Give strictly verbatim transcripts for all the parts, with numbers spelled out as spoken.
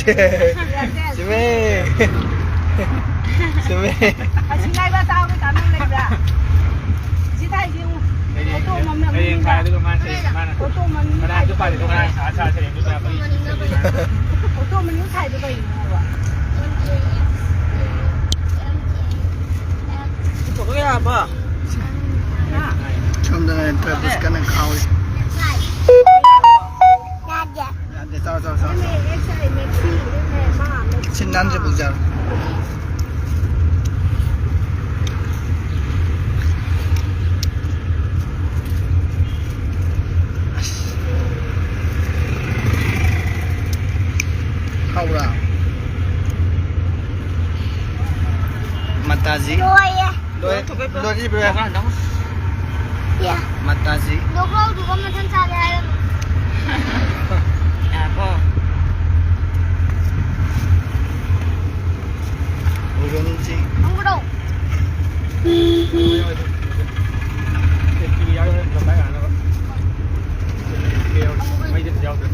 ꯆꯨꯝꯃꯦ꯫ ꯆꯨꯝꯃꯦ꯫ ꯑꯁꯤ ꯉꯥꯏꯕ ꯇꯥꯕ ꯀꯥꯟꯗ ꯂꯩꯕ꯭ꯔꯥ? ꯁꯤ ꯊꯥꯏꯁꯤ ꯌꯦꯡꯉꯨ꯫ ꯑꯣꯇꯣ ꯃꯃꯜ ꯍꯌꯦꯡ ꯊꯥꯏ ꯑꯗꯨꯒ ꯃꯥꯅ ꯁꯦ, ꯃꯥꯅ ꯑꯣꯇꯣ ꯃꯃꯜ ꯀꯅꯥꯁꯨ ꯄꯥꯗꯦ, ꯀꯅꯥ ꯑꯁꯥ ꯁꯦ, ꯑꯗꯨ ꯀꯌꯥ ꯄꯥꯗꯦ? ꯑꯣꯇꯣ ꯃꯃꯜ ꯊꯥꯏꯗꯣ ꯀꯩꯅꯣꯕ? ꯄꯨꯊꯣꯛꯄ ꯌꯥꯔꯕꯣ? ꯍꯥ? ꯁꯣꯝꯗꯅ ꯇꯔꯕꯨꯖ ꯀꯟꯅ ꯈꯥꯎꯔꯤ꯫ ꯌꯥꯗꯦ꯫ ꯌꯥꯗꯦ, ꯆꯥꯎ, ꯆꯥꯎ, ꯆꯥꯎ, ꯆꯥꯎ꯫ ꯁꯤ ꯅꯥꯟꯁꯦ ꯄꯨꯖꯔꯣ꯫ ꯍꯥꯎꯕ꯭ꯔꯥ? ꯃꯇꯥꯖꯤ꯫ ꯂꯣꯏꯔꯦ꯫ ꯂꯣꯏꯔꯤꯕ꯭ꯔꯥ? ꯌꯥ꯫ ꯃꯇꯥꯖꯤ꯫ ꯂꯣꯛꯂꯥꯎꯗꯨꯒ ꯃꯊꯪ ꯆꯥꯒꯦ ꯍꯥꯏꯔꯝꯃꯣ꯫ ꯌꯥꯀꯣ꯫ ꯎꯔꯨꯝꯁꯤ꯫ ꯈꯪꯕ꯭ꯔꯣ? ꯃꯩꯗꯤ ꯌꯥꯎꯗ꯭ꯔꯦ꯫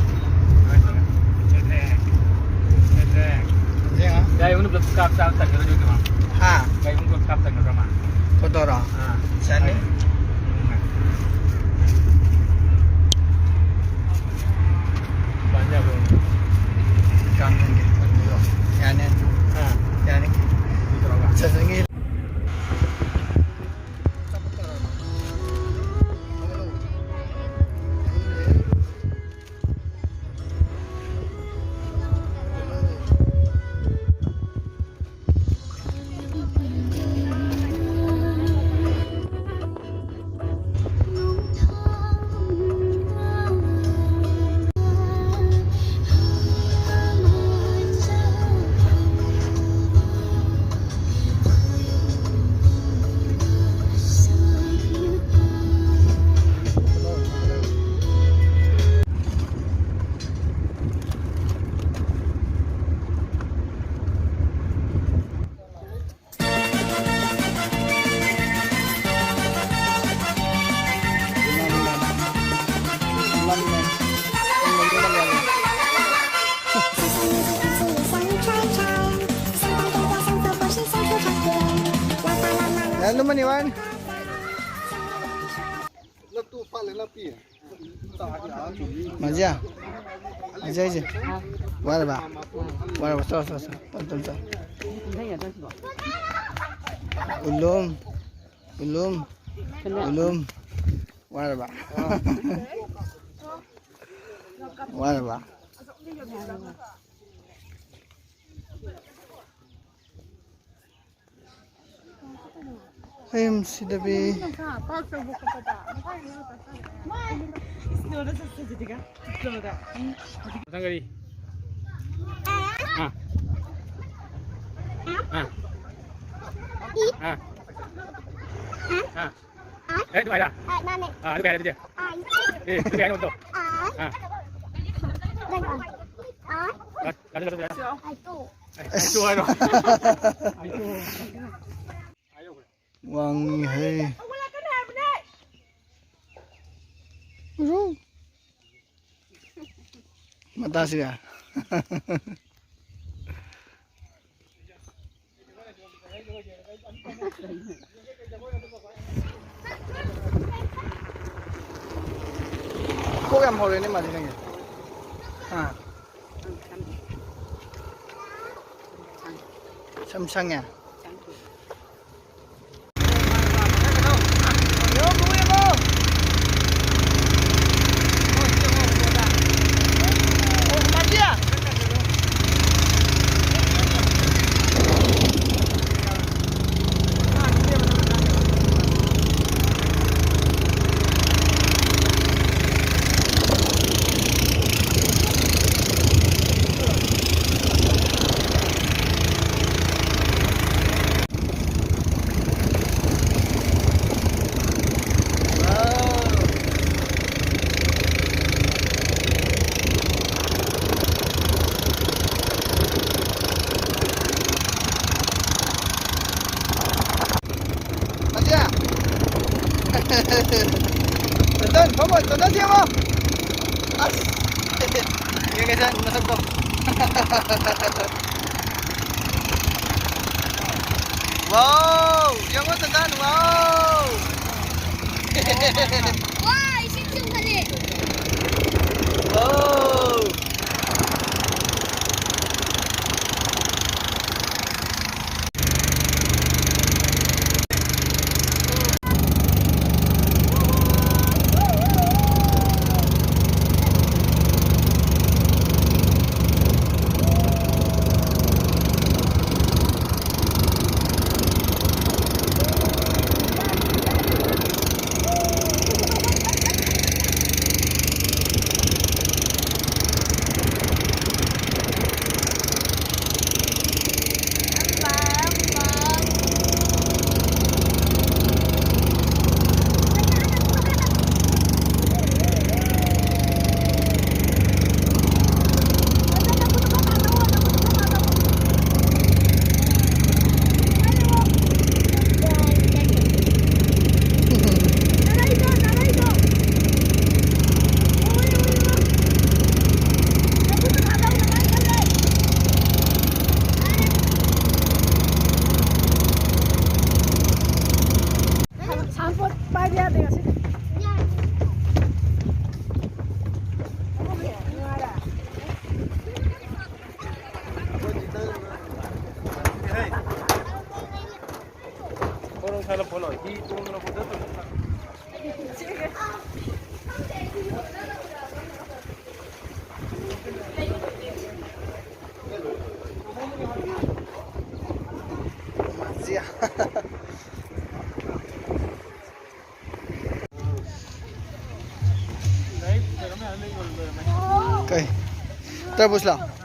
ꯌꯥꯏ, ꯄꯨꯂꯞ ꯀꯥꯞ ꯆꯥꯕ ꯇꯟꯒꯗ꯭ꯔꯣ? ꯍꯥ? ꯒꯥꯔꯤ ꯃꯅꯨꯡ ꯄꯨꯂꯞ ꯀꯥꯞ ꯇꯟꯒꯗ꯭ꯔꯣ ꯃꯥ? ꯐꯣꯇꯣꯔꯣ? ꯑꯥ꯫ ꯆꯠꯅꯤ꯫ ꯎꯝ꯫ ꯀꯥꯟ ꯌꯥꯕ꯭ꯔꯣ? ꯀꯥꯟ ꯌꯥꯅꯤ꯫ ꯌꯥꯅꯤ꯫ ꯑꯥ꯫ ꯌꯥꯅꯤ꯫ ꯀꯩꯗꯧꯔꯕ? ꯆꯠꯅꯤꯡꯉꯤ꯫ ꯑꯗꯨꯃꯅꯤ ꯋꯥꯅꯤ꯫ ꯃꯖꯤꯌꯥ, ꯃꯖꯤꯌꯥ ꯍꯥꯏꯁꯦ꯫ ꯋꯥꯔꯕ? ꯋꯥꯔꯕ? ꯆꯠꯂꯣ, ꯆꯠꯂꯣ, ꯆꯠꯂꯣ꯫ ꯇꯞ, ꯇꯞ, ꯆꯠꯂꯣ꯫ ꯎꯂꯨꯝ, ꯎꯂꯨꯝ, ꯎꯂꯨꯝ꯫ ꯋꯥꯔꯕ? ꯋꯥꯔꯕ? ꯍꯌꯦꯡ ꯁꯤꯗꯕꯤ꯫ ꯃꯊꯪ ꯀꯔꯤ? ꯑꯥ꯫ ꯑꯥ꯫ ꯑꯥ꯫ ꯑꯦ, ꯑꯗꯨ ꯍꯥꯏꯔ? ꯑꯥ, ꯑꯗꯨ ꯀꯩ ꯍꯥꯏꯔ ꯑꯗꯨꯗꯤ? ꯑꯦ, ꯑꯗꯨ ꯀꯩ ꯍꯥꯏꯅꯣ ꯑꯗꯣ? ꯑꯥ꯫ ꯑꯥ, ꯑꯗꯨ ꯍꯥꯏꯔꯣ꯫ ꯋꯥꯡꯉꯤꯍꯦ꯫ ꯎꯔꯨ꯫ ꯃꯇꯥꯁꯤꯒ꯫ ꯀꯣꯛ ꯌꯥꯝ ꯍꯧꯔꯦꯅꯦ ꯃꯥꯗꯤ ꯅꯪꯒꯤ꯫ ꯑꯥ꯫ ꯁꯝ ꯁꯪꯉꯦ꯫ ꯆꯟꯗꯟ, ꯐꯝꯃꯣ, ꯆꯟꯗꯟ ꯁꯦꯝꯃꯣ꯫ ꯑꯁ꯫ ꯌꯦꯡꯒꯦꯁꯦ ꯃꯁꯛꯇꯣ꯫ ꯋꯥꯎ! ꯌꯦꯡꯉꯣ ꯆꯟꯗꯟ꯫ ꯋꯥ, ꯏꯁꯤꯡ ꯆꯨꯝꯈꯠꯂꯦ꯫ ꯁꯥꯟꯄꯣꯠ ꯄꯥꯏꯕ ꯌꯥꯗꯦ ꯉꯁꯤꯗꯤ꯫ ꯐꯣꯟ ꯑꯃꯨꯛ ꯁꯥꯏꯂꯦꯟ ꯐꯣꯟ ꯂꯥꯎ꯫ ꯍꯤ ꯇꯣꯡꯗꯅ ꯈꯣꯠꯇꯅ ꯇꯧꯔꯤ꯫ ꯀꯩ? ꯇꯔꯕꯨꯖ ꯂꯥꯎ꯫